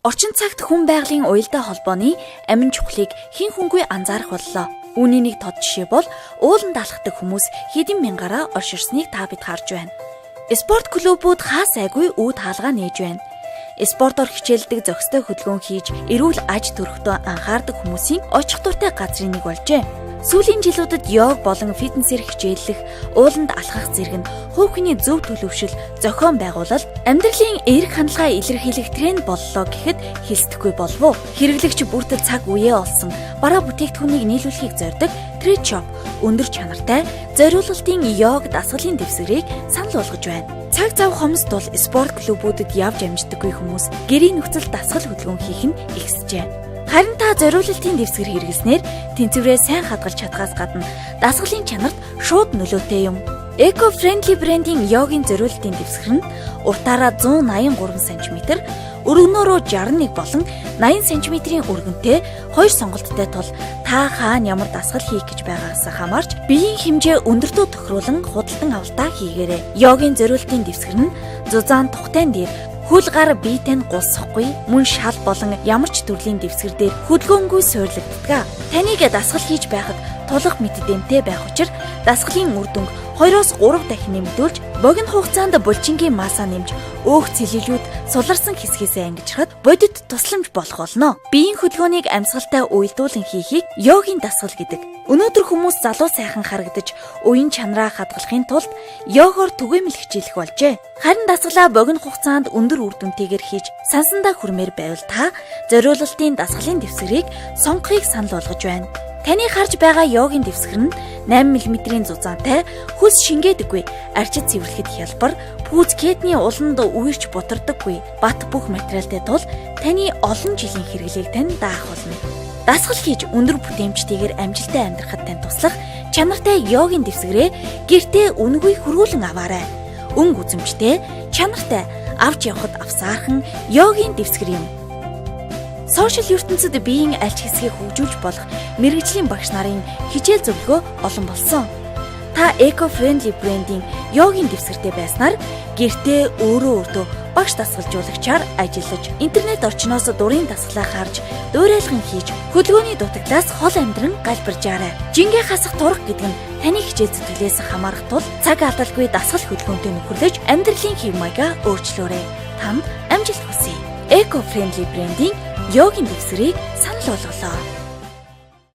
Орчин цагт хүн байгалийн уялдаа холбооны амин чухлыг хэн хүнгүй анзаарах боллоо. Үүний нэг тод жишээ бол ууланд алхдаг хүмүүс хэдэн мянгаараа орширсныг та бид харж байна. Спорт клубүүд хаа сайгүй үүд хаалгаа нээж байна. Спортоор хичээлдэг зохистой хөдөлгөөн хийж эрүүл аж төрхтөө анхаардаг хүмүүсийн очих дуртай газрын нэг болжээ. Сүүлийн жилүүдэд йог болон фитнесээр хичээллэх, ууланд алхах зэрэг нь хувь хүний зөв төлөвшил, зохион байгуулалт, амьдралын эерэг хандлага илэрхийлэх тренд боллоо гэхэд хэлсдэхгүй болов уу? Хэрэглэгч бүртэл цаг үеэ олсон бараа бүтээгдэхүүнийг нийлүүлэхийг зорддог Trade Shop өндөр чанартай зориулалтын йог дасгалын дэвсгэрийг санал болгож байна. Цаг зав хомс тул спорт клубүүдэд явж амждаггүй хүмүүс гэрийн нөхцөл дасгал хөдөлгөөн хийх нь ихсжээ. Харин та зориулалтын дэвсгэр хэрэглэснээр тэнцвэрээ сайн хадгалж чадхаас гадна дасгалын чанарт шууд нөлөөтэй юм. Eco Friendly брендийн йогийн зориулалтын дэвсгэр нь уртаараа 183 см, өргөнөөрөө 61 болон 80 см-ийн өргөнтэй хоёр сонголттой тул та хаана ямар дасгал хийх гэж байгаагаас хамаарч биеийн хэмжээ өндөртөө тохируулан худалдан авалтаа хийгээрэй. Йогийн зориултын дэвсгэр нь зузаан тухтайн дээр хөл гар биетэй нь гулсахгүй мөн шал болон ямар ч төрлийн дэвсгэр дээр хөдөлгөөнгүй суурлагддаг. Таныг дасгал хийж байхад тулах мэт дэмтэй байх учир дасгалын үр дүнг 2-3 дахин нэмэгдүүлж богино хугацаанд булчингийн масса нэмж өөх цэлэлүүд суларсан хэсгээсээ ангижрахад бодит тусламж болох болно. Биеийн хөдөлгөөнийг амьсгалтай уялдуулан хийхийг йогийн дасгал гэдэг. Өнөөдөр хүмүүс залуу сайхан харагдаж уян чанараа хадгалахын тулд йогоор түгээмэл хичээлэх болжээ. Харин дасгалаа богино хугацаанд өндөр үр дүнтэйгээр хийж сансандаа хүрмээр байвал та зориулалтын дасгалын дэвсгэрийг сонгохыг санал болгож байна. Таны харж байгаа йогийн дэвсгэр нь 8 мм-ийн зузаантай, хөлс шингээдэггүй, арчид цэвэрлэхэд хялбар, пүүз кедний уланд үерч бутардаггүй, бат бүх материалтай тул таны олон жилийн хэрэглээг тань даах болно. Дасгал хийж өндөр бүтээмжтэйгээр амжилттай амьдрахад тань туслах чанартай йогийн дэвсгэрээ гэртээ үнэгүй хөрвүүлэн аваарай. Өнгө үзэмжтэй, чанартай, авч явхад авсаархан йогийн дэвсгэр юм. Сошиал ертөнцид биеийн аль ч хэсгийг хөгжүүлж болох мэргэжлийн багш нарын хичээл зөвлөгөө олон болсон. Та eco friendly брендийн йогийн дэвсгэртэй байснаар гэртээ өөрөө өөртөө багш дасгалжуулагчаар ажиллаж, интернет орчноос дурын дасгалаа харж, дуурайлган хийж, хөдөлгөөний дутагдлаас хол амьдран галбиржаарай. Жингээ хасах турах гэдэг нь таны хичээл зүтгэлээс хамаарах тул цаг алдалгүй дасгал хөдөлгөөнтэй нөхөрлөж амьдралын хэв маягаа өөрчлөөрэй. Танд амжилт хүсье. Eco friendly брендийн йогийн дэвсгэрийг санал болголоо.